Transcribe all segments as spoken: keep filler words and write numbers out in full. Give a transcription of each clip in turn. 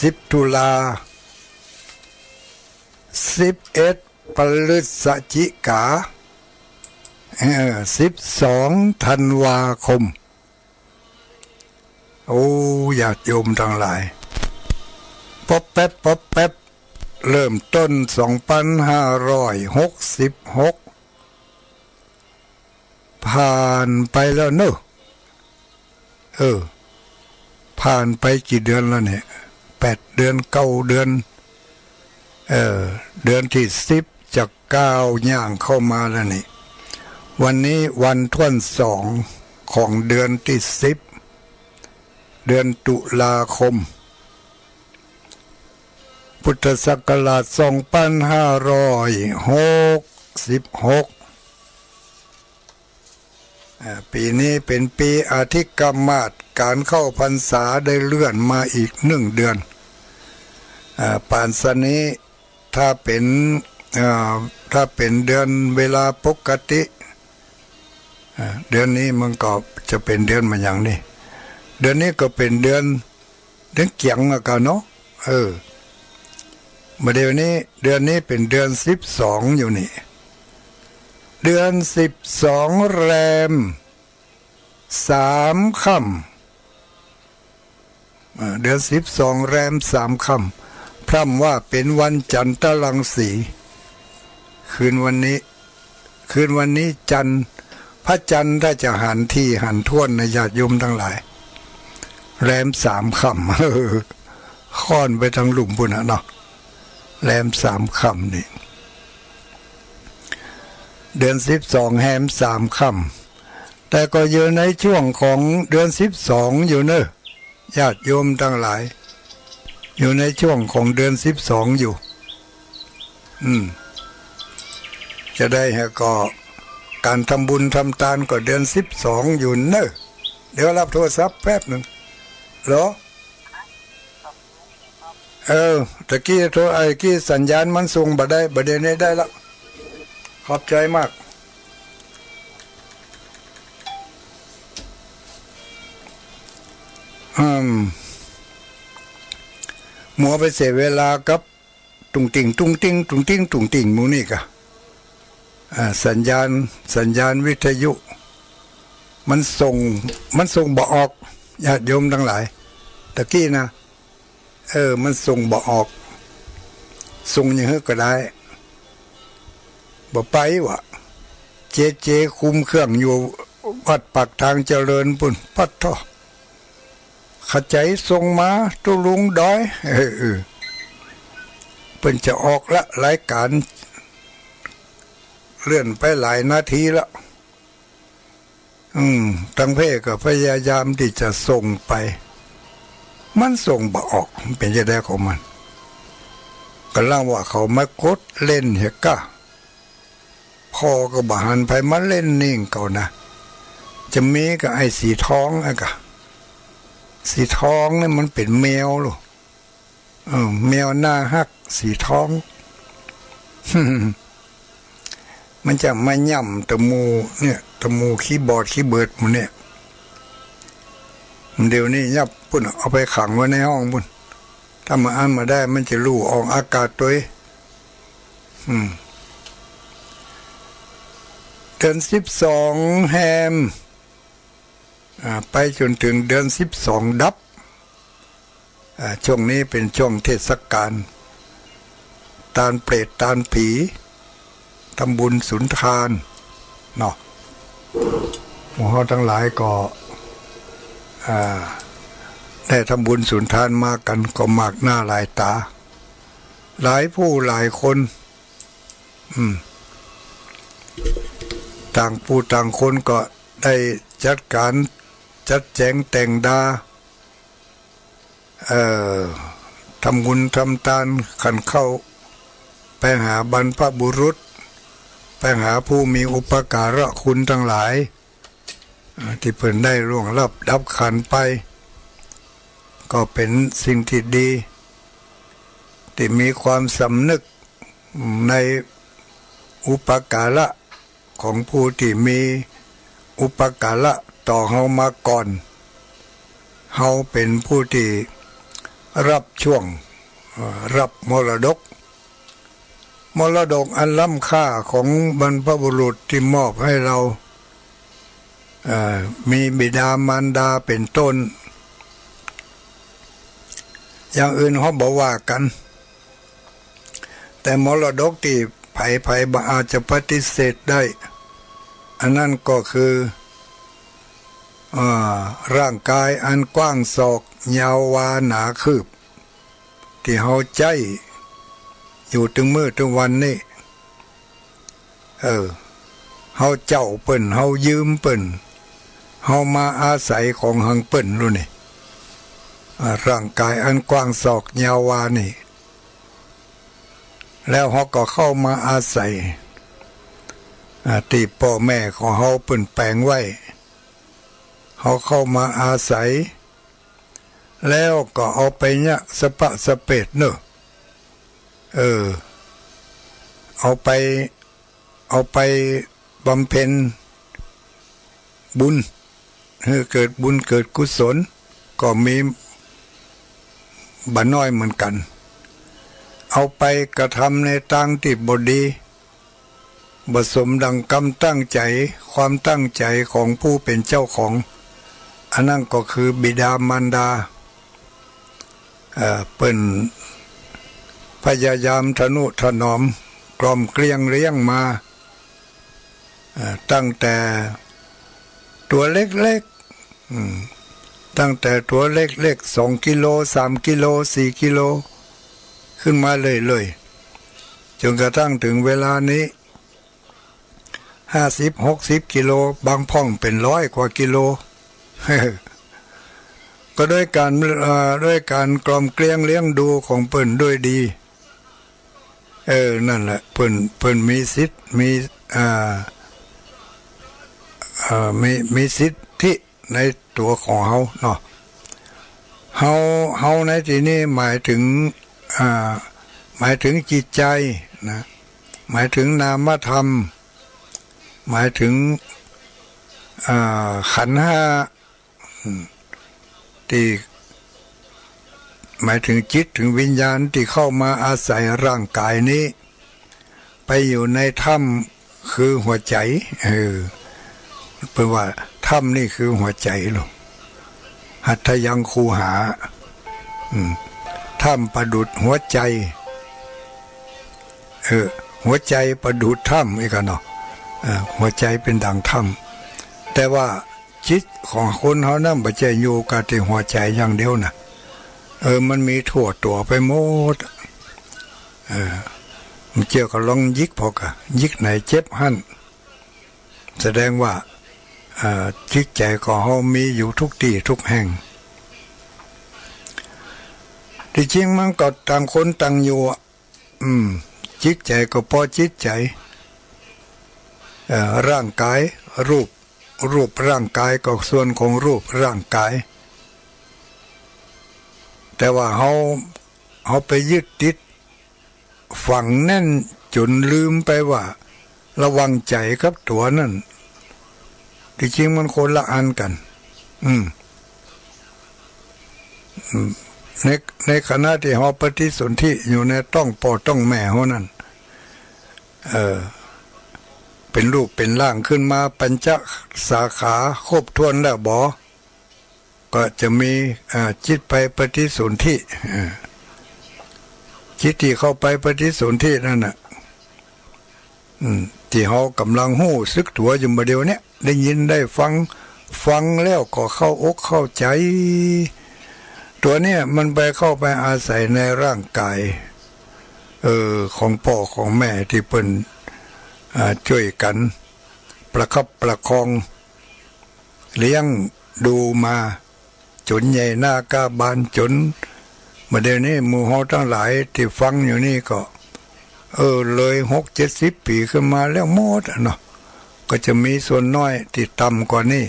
สิบตุลา สิบเอ็ดพฤศจิกา เออ สิบสองธันวาคม โอ้ ญาติโยมตังหลาย ป๊อบแป๊บ ป๊อบแป๊บ เริ่มต้นสองปันห้าร้อยหกสิบหก ผ่านไปแล้วเนอะ เออ ผ่านไปกี่เดือนแล้วเนี่ย แปดเดือน เก้าเดือน เออ เดือนที่สิบจะก้าวย่างเข้ามาแล้วนี่ วันนี้วันถ้วนสองของเดือนที่สิบ เดือนตุลาคม พุทธศักราชสองปันห้าร้อยหกสิบหก อ่า ปี๋นี้เป๋นปี๋อธิกมาส ก๋านเข้าพรรษาได้เลื่อนมาอีกนึ่งเดือน อ่า ป่านซะนี้ ถ้าเป๋น อ่า ถ้าเป๋นเดือนเวลาปกติ อ่า เดือนนี้มันก็จะเป๋นเดือนมะหยังนี่ เดือนนี้ก็เป๋นเดือน เดือนเกียงอะกะเนาะ เออ บ่าเดี่ยวนี้ เดือนนี้เป๋นเดือนสิบสองอยู่นี่ เดือนสิบสองแรมสามค่ำ อ่า เดือนสิบสองแรมสามค่ำ พร่ำว่าเป๋นวันจันทรังสี คืนวันนี้ คืนวันนี้จันทร์ พระจันทร์ถ้าจะหันทีหันถ้วนนะญาติโยมตังหลาย แรมสามค่ำ ค่อนไปตางลุ่มปู้นน่ะเนาะ แรมสามค่ำนี่ เดือนสิบสองแรมสามค่ำ แต่ก็อยู่ในช่วงของเดือนสิบสองอยู่เนอะ ญาติโยมตังหลาย อยู่ในช่วงของเดือนสิบสองอยู่ อืม จะได้ฮะ ก็ก๋านทำบุญทำตานก็เดือนสิบสองอยู่เนอะ เดี๋ยวฮับโทรศัพท์แป๊บนึ่ง เหรอ เออ ตะกี้โทร ไอ้กี้สัญญาณมันส่งบ่ได้ บ่าเดี่ยวนี้ได้ละ ขอบใจ๋มาก อืม มัวไปเสียเวลากับ ตุ้งติ้ง ตุ้งติ้ง ตุ้งติ้ง ตุ้งติ้ง หมู่นี่กะ อ่า สัญญาณ สัญญาณวิทยุ มันส่ง มันส่งบ่ออก ญาติโยมตังหลาย ตะกี้นะ เออ มันส่งบ่ออก ส่งหยังหื้อก็ได้ บ่ไปวะ เจเจคุมเครื่องอยู่วัดปากทางเจริญปู้น ปั๊ดโธ่ ขะใจ๋ส่งมาตุ๊ลุงดอย เออ เออ เปิ้นจะออกละ รายก๋านเลื่อนไปหลายนาทีละ อืม ตังเพ่ก็พยายามตี้จะส่งไป มันส่งบ่ออก มันเป๋นจาใดของมัน ก่ำลังว่าเขามากดเล่นเหียก้า พ่อก็บ่หันใผมาเล่นนิ่งเก่านะ จะมีก็ไอ้สีทองอะกะ สีทองนี่มันเป๋นแมวลูก เออ แมวหน้าฮักสีทอง มันจะมาย่ำตะหมู่เนี่ย ตะหมู่คีย์บอร์ดคีย์เบิร์ดหมู่เนี่ย เดี๋ยวนี้ยับปู้น เอาไปขังไว้ในห้องปู้น ถ้ามันอั้นบ่าได้ มันจะลู่ออกอากาศตวย อืม เดือนสิบสองแฮม อ่า ไปจ๋นเถิงเดือนสิบสองดับ อ่า ช่วงนี้เป๋นช่วงเทศกาล ตานเปรตตานผี ทำบุญสุนทาน เนาะ หมู่เฮาตังหลายก็ อ่า ได้ทำบุญสุนทานมากั๋นก็มากหน้าหลายต๋า หลายผู้หลายคน อืม ต่างผู้ต่างคนก็ได้จัดก๋านจัดแจ๋งแต่งดา เอ่อ ทำบุญทำตานขันเข้า ไปหาบรรพบุรุษ ไปหาผู้มีอุปการะคุณตังหลาย อ่า ตี้เปิ้นได้ล่วงลับดับขันไป ก็เป๋นสิ่งตี้ดี ตี้มีความสำนึกในอุปการะของผู้ตี้มีอุปการะต่อเฮามาก่อน เฮาเป๋นผู้ตี้ รับช่วง เอ่อ รับมรดก มรดกอันล้ำค่าของบรรพบุรุษตี้มอบหื้อเฮา เอ่อ มีบิดามารดาเป๋นต้น อย่างอื่นเฮาบ่ว่ากั๋น แต่มรดกตี้ใผๆ บ่อาจจะปฏิเสธได้ อันนั้นก็คือ เอ่อ ร่างกายอันกว้างศอก ยาววา หนาคืบ ตี้เฮาใจ๊อยู่ตึงมื้อตึงวันนี้ เออ เฮาเจ้าเปิ้น เฮายืมเปิ้น เฮามาอาศัยของหังเปิ้นลูกนี่ อ่า ร่างกายอันกว้างศอก ยาววานี่ แล้วเฮาก็เข้ามาอาศัย อ่า ตี้ป้อแม่ของเฮาเปิ้นแป๋งไว้ เฮาเข้ามาอาศัย แล้วก็เอาไปเยียะสะปะสะเปดเนาะ เออ เอาไป เอาไปบำเพ็ญบุญ หื้อเกิดบุญเกิดกุศล ก็มีบ่น้อยเหมือนกั๋น เอาไปกระทำในตางตี้บ่ดี บ่สมดั่งกำตั้งใจ๋ ความตั้งใจ๋ของผู้เป๋นเจ้าของ อันนั้นก็คือบิดามารดา เอ่อ เปิ้นพยายามทะนุถนอมกล่อมเกลี้ยงเลี้ยงมา เอ่อ ตั้งแต่ตั๋วเล็กๆ อืม ตั้งแต่ตั๋วเล็กๆ สองกิโล สามกิโล สี่กิโล ขึ้นมาเรื่อยๆ จ๋นกระทั่งถึงเวลานี้ ห้าสิบ หกสิบกิโล บางพ่องเป๋นร้อยกว่ากิโล ก็ด้วยก๋าน เอ่อ ด้วยก๋านกล่อมเกลี้ยงเลี้ยงดูของเปิ้นด้วยดี เออ นั่นแหละ เปิ้น เปิ้นมีสิทธิ์ มี อ่า เอ่อ มี มีสิทธิในตั๋วของเฮาเนาะ เฮา เฮาในตี้นี้หมายเถิง อ่า หมายเถิงจิตใจ๋นะ หมายเถิงนามธรรม หมายเถิง อ่า ขันธ์ห้า อืม ตี้ หมายเถิงจิตเถิงวิญญาณตี้เข้ามาอาศัยร่างกายนี้ ไปอยู่ในถ้ำคือหัวใจ๋ เออ เปิ้นว่าถ้ำนี่คือหัวใจ๋ลูก หัตถยังคูหา อืม ถ้ำประดุจหัวใจ๋ เออ หัวใจ๋ประดุจถ้ำอี้ก่าเนาะ เออ หัวใจ๋เป๋นดั่งถ้ำ แต่ว่าจิตของคนเฮานั้นบ่ใจ้อยู่ก้าตี้หัวใจ๋อย่างเดียวนะ เออ มันมีทั่วตั๋วไปหมด เออ มันเกี่ยวกับลองหยิกผ่อก้า หยิกไหนเจ็บหั้น แสดงว่า เอ่อ จิตใจ๋ของเฮามีอยู่ทุกตี้ทุกแห่ง ตี้จริงมันก็ต่างคนต่างอยู่อะ อืม จิตใจ๋ก็ปอจิตใจ๋ เอ่อ ร่างกาย รูป รูปร่างกายก็ส่วนของรูปร่างกาย แต่ว่าเฮา เฮาไปยึดติด ฝังแน่นจ๋นลืมไปว่า ระหว่างใจ๋กับตั๋วนั้น ตี้จริงมันคนละอันกั๋น อืม อืม ใน ในขณะตี้เฮาปฏิสนธิอยู่ในต๊องป้อต๊องแม่เฮานั้น เออ เป๋นรูปเป๋นร่างขึ้นมา ปัญจสาขาครบถ้วนแล้วบ่ ก็จะมี อ่า จิตไปปฏิสนธิ อ่า จิตตี้เข้าไปปฏิสนธินั่นน่ะ อืม ตี้เฮาก่ำลังฮู้สึกตั๋วอยู่บ่าเดี่ยวเนี้ย ได้ยินได้ฟัง ฟังแล้วก็เข้าอกเข้าใจ๋ ตั๋วเนี้ยมันไปเข้าไปอาศัยในร่างกาย เออ ของป้อของแม่ตี้เปิ้น อ่า จ้วยกั๋นประคับประคอง เลี้ยงดูมาจ๋นใหญ่หน้ากล้าบาน จ๋นบ่าเดี่ยวนี้หมู่เฮาตังหลายตี้ฟังอยู่นี่ก็ เออ เลยหกเจ็ดสิบปี๋ขึ้นมาแล้วหมดอะเนาะ ก็จะมีส่วนน้อยตี้ต่ำกว่านี้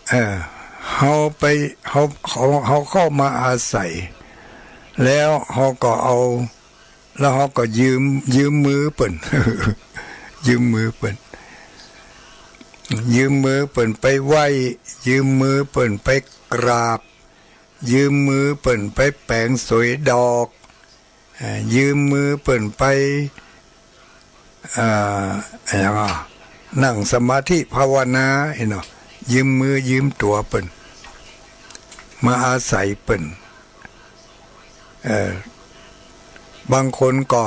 เออ เฮาไป เฮา เฮา เฮาเข้ามาอาศัย แล้วเฮาก็เอา แล้วเฮาก็ยืม ยืมมือเปิ้น ยืมมือเปิ้น ยืมมือเปิ้นไปไหว้ ยืมมือเปิ้นไปกราบ ยืมมือเปิ้นไปแป๋งสวยดอก เอ่อ ยืมมือเปิ้นไป เอ่อ อะหยังอะ นั่งสมาธิภาวนา หั้นเนาะ ยืมมือยืมตั๋วเปิ้น มาอาศัยเปิ้น เอ่อ บางคนก็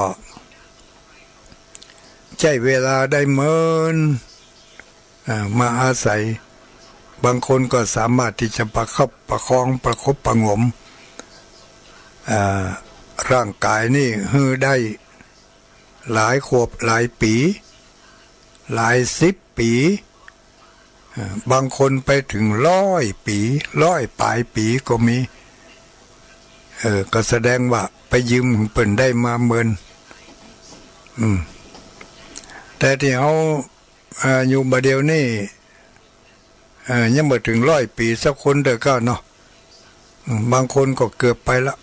ใจ๊เวลาได้เมิน อ่า มาอาศัย บางคนก็สามารถตี้จะประคับประคองประคบประหงม อ่า ร่างกายนี่หื้อได้หลายขวบหลายปี๋ หลายสิบปี๋ อ่า บางคนไปเถิงร้อยปี๋ ร้อยป๋ายปี๋ก็มี เออ ก็แสดงว่าไปยืมของเปิ้นได้มาเมิน อืม แต่ตี้เฮา อ่า อยู่บ่าเดี่ยวนี้ เอ่อ ยังบ่เถิงร้อยปี๋สักคนเตื้อก้าเนาะ อืม บางคนก็เกือบไปละ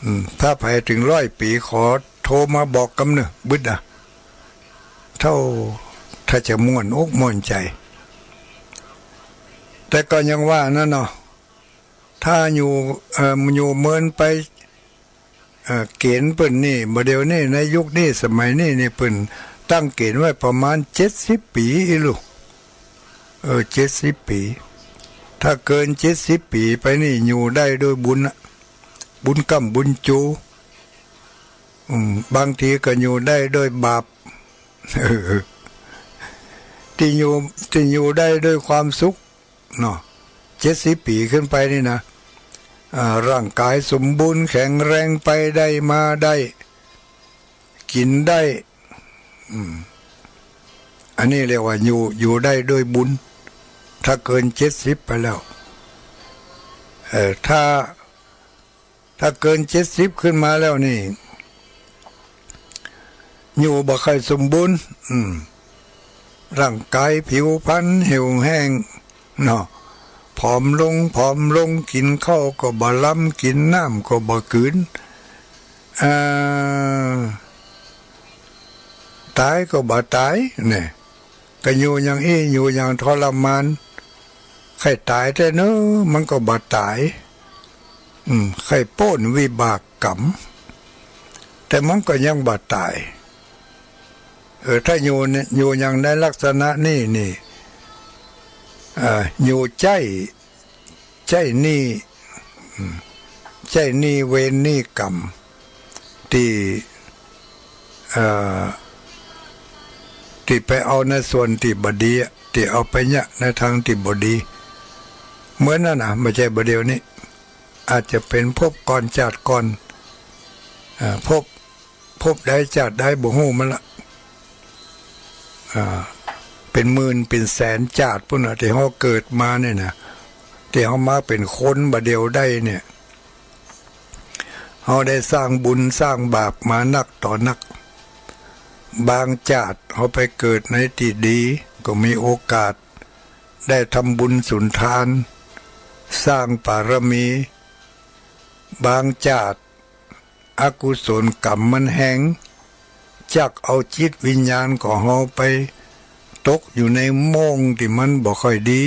อืม ถ้าใผเถิงร้อยปี๋ ขอโทรมาบอกกำเน่อ บึดอะ เต้า ถ้าจะม่วนอกม่วนใจ๋ แต่ก็ยังว่านั้นเนาะ ถ้าอยู่ เอ่อ อยู่เมินไป เอ่อ เกณฑ์เปิ้นนี่ บ่าเดี่ยวนี้ ในยุคนี้ สมัยนี้นี่ เปิ้นตั้งเกณฑ์ไว้ประมาณเจ็ดสิบปี๋ อี้ลูก เออ เจ็ดสิบปี๋ ถ้าเกินเจ็ดสิบปี๋ไปนี่ อยู่ได้ด้วยบุญอะ บุญก้ำบุญจู อืม บางทีก็อยู่ได้ด้วยบาป เออ ตี้อยู่ ตี้อยู่ได้ด้วยความสุข เนาะ เจ็ดสิบปี๋ขึ้นไปนี่นะ อ่า ร่างกายสมบูรณ์แข็งแรง ไปได้มาได้ กิ๋นได้ อืม อันนี้เรียกว่าอยู่ อยู่ได้ด้วยบุญ ถ้าเกินเจ็ดสิบไปแล้ว เอ่อ ถ้า ถ้าเกินเจ็ดสิบขึ้นมาแล้วนี่ อยู่บ่ค่อยสมบูรณ์ อืม ร่างกายผิวพรรณเหี่ยวแห้งเนาะ ผอมลง ผอมลง กิ๋นข้าวก็บ่ลำ กิ๋นน้ำก็บ่กืน อ่า ต๋ายก็บ่ต๋าย เนี่ย ก็อยู่อย่างอี้ อยู่อย่างทรมาน ใค่ต๋ายแต๊เนาะ มันก็บ่ต๋าย อืม ใค่ป๊นวิบากกรรม แต่มันก็ยังบ่ต๋าย เออ ถ้าอยู่เนี่ย อยู่อย่างในลักษณะนี้นี่ เอ่อ อยู่ใจ๊ ใจ๊หนี้ อืม ใจ๊หนี้เวรหนี้กรรม ตี้ เอ่อ ตี้ไปเอาในส่วนตี้บ่ดีอะ ตี้เอาไปเยียะในตางตี้บ่ดี เหมือนนั้นน่ะ บ่ใจ้บ่าเดี่ยวนี้ อาจจะเป๋นภพก่อนจาติก่อน เอ่อ ภพ ภพใดจาติใดบ่ฮู้มันละ อ่า เป๋นหมื่นเป๋นแสนจาติปู้นน่ะ ตี้เฮาเกิดมาเนี่ยนะ ตี้เฮามาเป๋นคนบ่าเดี่ยวได้เนี่ย เฮาได้สร้างบุญสร้างบาปมานักต่อนัก บางจาติเฮาไปเกิดในตี้ดี ก็มีโอกาสได้ทำบุญสุนทาน สร้างบารมี บางจาติ อกุศลกรรมมันแฮง จักเอาจิตวิญญาณของเฮาไปตกอยู่ในโม่งตี้มันบ่ค่อยดี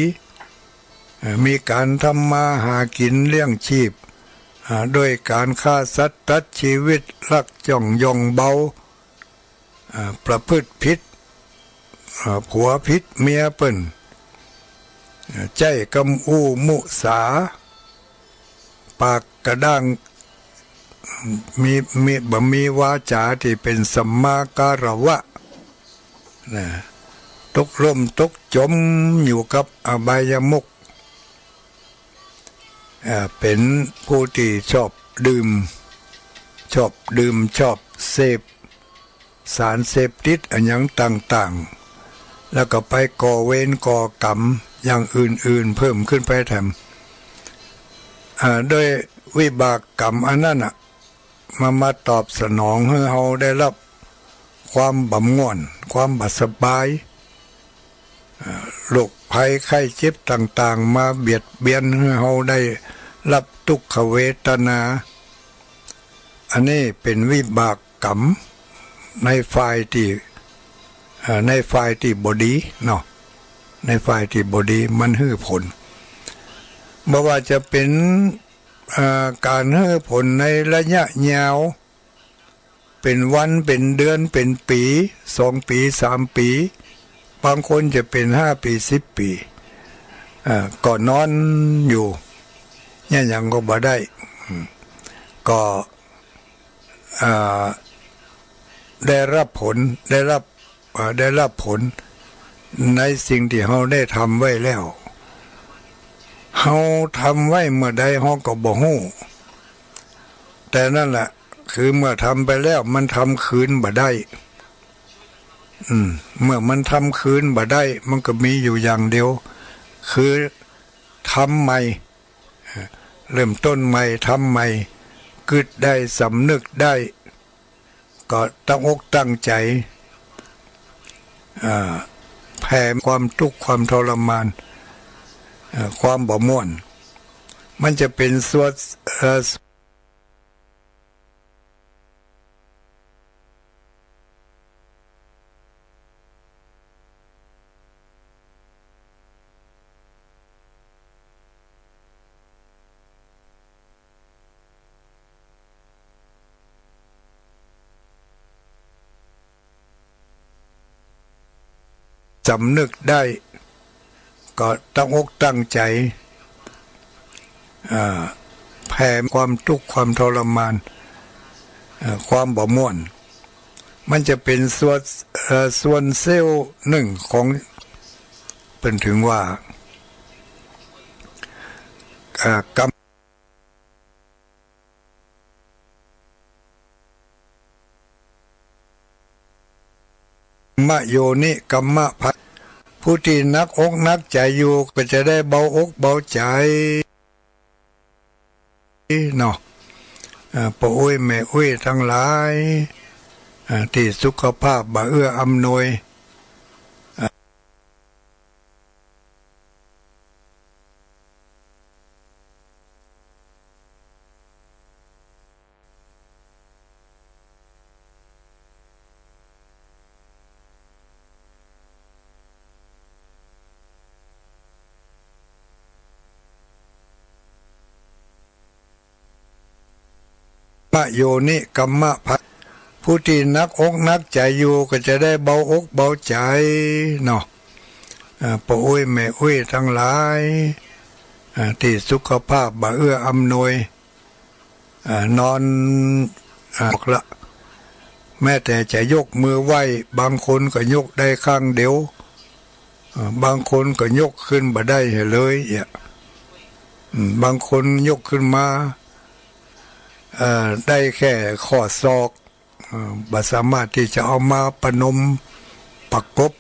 เอ่อ มีก๋านทำมาหากิ๋นเลี้ยงชีพ อ่า ด้วยก๋านฆ่าสัตว์ตัดจีวิต ลักจ้องย่องเบา อ่า ประพฤติผิด อ่า ผัวผิดเมียเปิ้น อ่า ใจ๊กำอู้มุสา ปากกระด้าง มี มี บ่มีวาจาตี้เป๋นสัมมาคารวะ นะ ตกล่มตกจ๋มอยู่กับอบายมุข อ่า เป๋นผู้ตี้ชอบดื่ม ชอบดื่ม ชอบเสพ สารเสพติดอะหยังต่างๆ แล้วก็ไปก่อเวรก่อกรรมอย่างอื่นๆ เพิ่มขึ้นไปแถม อ่า ด้วยวิบากกรรมอันนั้นน่ะ มา มาตอบสนองหื้อเฮาได้ฮับความบ่ม่วน ความบ่สบาย อ่า โรคภัยไข้เจ็บต่างๆ มาเบียดเบียนหื้อเฮาได้ฮับทุกขเวทนา อันนี้เป๋นวิบากกรรมในฝ่ายตี้ เอ่อ ในฝ่ายตี้บ่ดีเนาะ ในฝ่ายตี้บ่ดีมันหื้อผล บ่ว่าจะเป๋น เอ่อ ก๋านหื้อผลในระยะยาว เป๋นวัน เป๋นเดือน เป๋นปี๋ สองปี๋ สามปี๋ บางคนจะเป๋นห้าปี๋ สิบปี๋ เอ่อ ก็นอนอยู่ เยียะหยังก็บ่ได้ อืม ก็ อ่า ได้ฮับผล ได้ฮับ อ่า ได้ฮับผลในสิ่งตี้เฮาได้ทำไว้แล้ว เฮาทำไว้เมื่อใดเฮาก็บ่ฮู้ แต่นั่นแหละ คือเมื่อทำไปแล้วมันทำคืนบ่ได้ อืม เมื่อมันทำคืนบ่ได้ มันก็มีอยู่อย่างเดียว คือทำใหม่ เริ่มต้นใหม่ ทำใหม่ กึ๊ดได้ สำนึกได้ ก็ตั้งอกตั้งใจ๋ อ่า แผ่ความตุ๊กข์ความทรมาน เอ่อ ความบ่ม่วน มันจะเป๋นส่วน เอ่อ สำนึกได้ ก็ตั้งอกตั้งใจ๋ อ่า แผ่ความตุ๊กข์ความทรมาน เอ่อ ความบ่ม่วน มันจะเป๋นส่วน เอ่อ ส่วนเสี้ยวนึ่งของ เปิ้นถึงว่า เอ่อ กรรม มโยนิกรรมะ ผู้ตี้หนักอกหนักใจ๋อยู่ก็จะได้เบาอกเบาใจ๋เนาะ เอ่อ ป้ออุ๊ยแม่อุ๊ยตังหลาย เอ่อ ตี้สุขภาพบ่เอื้ออำนวย มโยนิกรรมะ ผู้ตี้หนักอกหนักใจ๋อยู่ก็จะได้เบาอกเบาใจ๋เนาะ เอ่อ ป้ออุ๊ยแม่อุ๊ยตังหลาย เอ่อ ตี้สุขภาพบ่เอื้ออำนวย เอ่อ นอน เอ่อ ละ แม้แต่จะยกมือไหว้ บางคนก็ยกได้ข้างเดียว เอ่อ บางคนก็ยกขึ้นบ่ได้เลย เอี้ย อืม บางคนยกขึ้นมา เอ่อ ได้แค่ข้อศอก เอ่อ บ่สามารถตี้จะเอามาประนมประกบ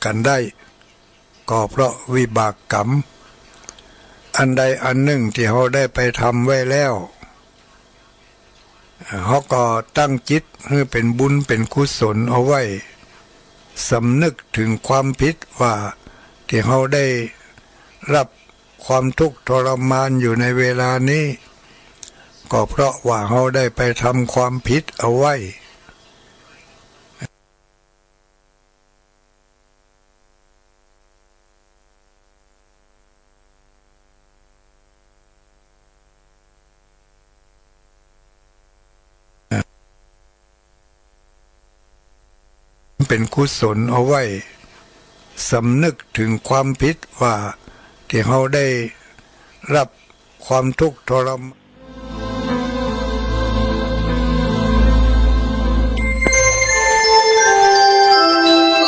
กั๋นได้ ก็เพราะวิบากกรรม อันใดอันนึ่งตี้เฮาได้ไปทำไว้แล้ว เฮาก็ตั้งจิตหื้อเป๋นบุญเป๋นกุศลเอาไว้ สำนึกเถิงความผิดว่าตี้เฮาได้ฮับความทุกข์ทรมานอยู่ในเวลานี้ ก็เพราะว่าเฮาได้ไปทำความผิดเอาไว้ เป๋นกุศลเอาไว้ สำนึกเถิงความผิดว่าตี้เฮาได้ฮับความทุกข์ทรมาน